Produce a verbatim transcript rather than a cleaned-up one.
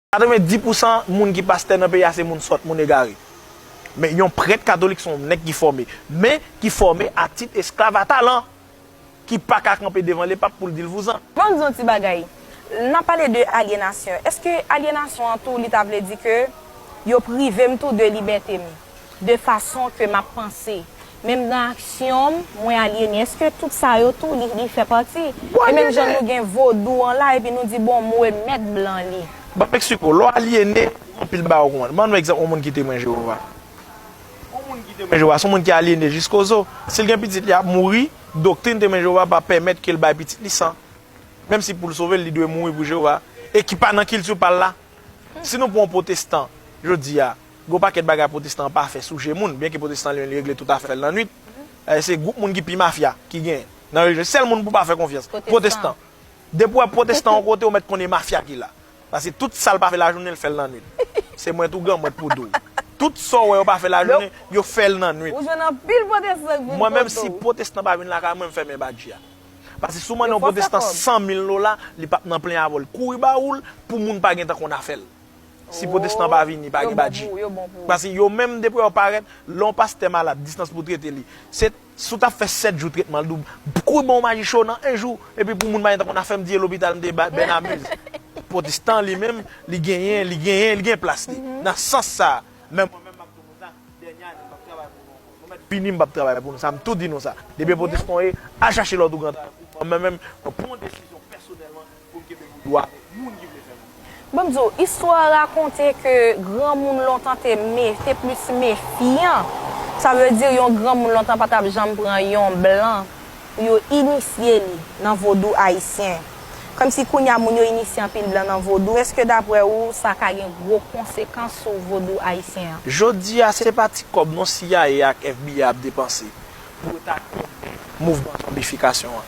Katrevenndis pousan moun ki pastè nan peyi a se moun sòt, moun egare. Men yon prèt katolik se yon nèg ki fòme, men ki fòme a tit esklav a talan, ki pa ka kanpe devan lepap pou l di l vouzan. Ban m di yon ti bagay. N ap pale de alyenasyon. Èske alyenasyon an tou, li ta vle di ke yo prive m tou de libète m, de fason ke m ap panse? Menm nan aksyon m, mwen alyene. Èske tout sa yo tou, li, li fè pati? E menm jan nou gen vodou an la, epi nou di, bon, m remèt blan li. Ban m eksplike w, lè w alyene, anpil bagay w konprann. Ban nou egzanp, yon moun ki temwen Jewova. Yon moun ki temwen Jewova, se yon moun ki alyene jiskozo. Si l gen pitit, li ap mouri, doktrin temwen Jewova pa pèmèt ke l bay pitit li san. Menm si pou l sove l, li dwe mouri pou Jewova. E ki pa nan kilti pa l la. Si nou pran yon pwotestan, jodi a, gen yon pakèt bagay pwotestan an pa fè sou je moun, byenke pwotestan li, li regle tout afè l nan nwit. Eh, se gwoup moun ki pi mafya ki genyen nan relijyon. Sèl moun pou pa fè konfyans, pwotestan. Depi w wè pwotestan yon kote, ou mèt konnen mafya ki la. Paske tout sa l pa fè lajounen, l fè l nan nwit. Se mwen tou granmèt pou di w. Tout sa w wè yo pa fè lajounen, yo fè l nan nwit. Ou jwenn anpil pwotestan k vin kote w. Mwen menm, si pwotestan pa vin lakay mwen, m fèmen badji a. Paske si w mande yon pwotestan san mil dola, li p ap nan plenn avè w, li kouri ba ou l pou moun pa gentan konn afè l. Si pwotestan pa vini, pa gen badji. Paske yo menm, depi yo parèt, lè yon pastè malad, distans pou trete li. Se, si w t ap fè sèt jou tretman, l di w, kouri ban yon maji cho nan en jou, epi pou moun pa gentan konn afè m, di e lopital m te ba-, bèn amiz. Pwotestan li menm, li genyen, li genyen, li gen plas li. Nan sans sa, men mwen menm, m ap di nou sa, dènye ane, m p ap travay pou nou ankò. Nou mèt vini, m p ap travay pou nou. Sa m tou di nou sa. Depi pwotestan w ye, al chache lòt ou gran travay pou mwen. Mwen menm, mwen pran yon desizyon pèsonèlman pou m kenbe vodou a avèk moun ki vle fè m. Ban m di w, istwa a rakonte ke granmoun lontan te me-, te plis mefyan. Sa vle di yon granmoun lontan pa t ap janm pran yon blan pou yo inisye li nan vodou ayisyen. Kòmsi kounye a moun yo inisye anpil blan nan vodou. Èske daprè ou sa ka gen gwo konsekans sou vodou ayisyen an? Jodi a, se pa ti kòb non C I A ak F B I ap depanse pou yo ta kenbe mouvman zonbifikasyon an.